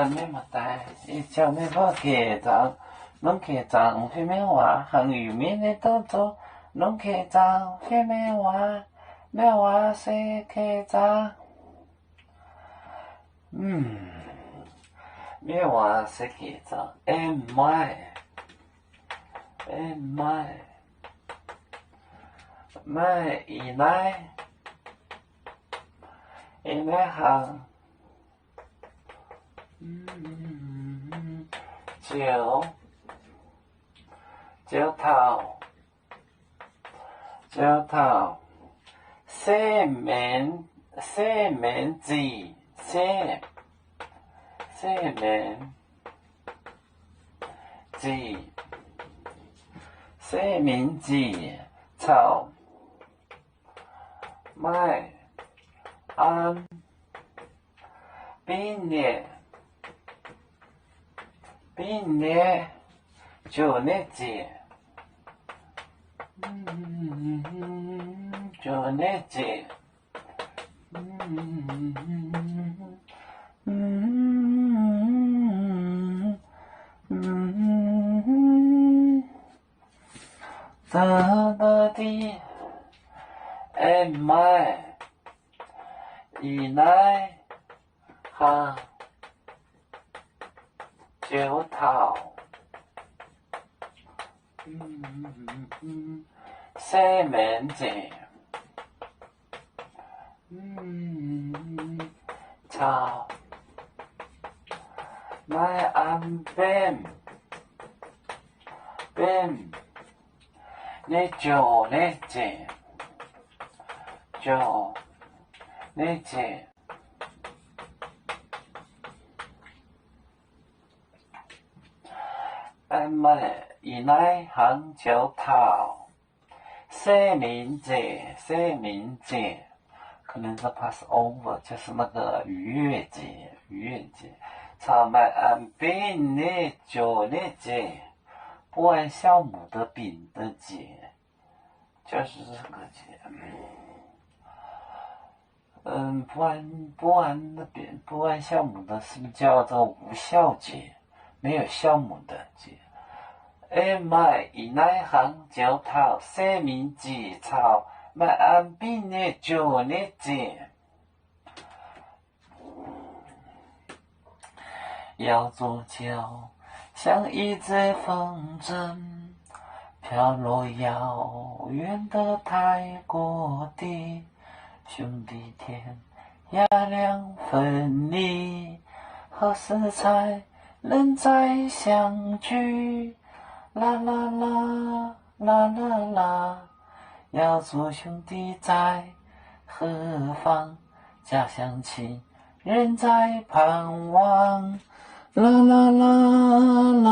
Mienh maaih daaih, ih jauv mienh mborqv gec zaangc, nongv gec zaangc fih mienh waac, hangx yuc mienh nyei domh zouv, nongv gec zaangc fih mienh waac, mienh waac se gec zaangc. Mienh waac se gec zaangc, en maaih, en maaih, maaih ih naaiv, ih naaiv hangx ziouc, ziouc taux, ziouc taux se menx, se menx zic, se, se menx zic, se menx zic caux maaih an Binv nie, binv nie, juoz nie ziec, juoz nie ziec. Za'gengh aengx maaih ih naaiv haa ziouc taux se menx ziec caux maaih an benv, benv nie juoz nie ziec, juoz nie ziec. Aengx maaih ih naaiv hangx ziouc taux se menx ziec, se menx ziec. 可能是 Passover, 就是那个逾越节，逾越节. Caux maaih an benv nie juoz nie ziec, 不按酵母的饼的节，就是这个节。 嗯，不按，不按，不按酵母的是不是叫做无酵节？没有酵母的节。Aengx maaih ih naaiv hangx ziouc taux se menx ziec caux maaih an benv nie juoz nie ziec. 要做桥，像一阵风筝，飘落遥远的泰国地。兄弟天涯两分离，何时才能再相聚？啦啦啦，啦啦啦，要做兄弟在何方？家乡亲人在盼望。啦啦啦，啦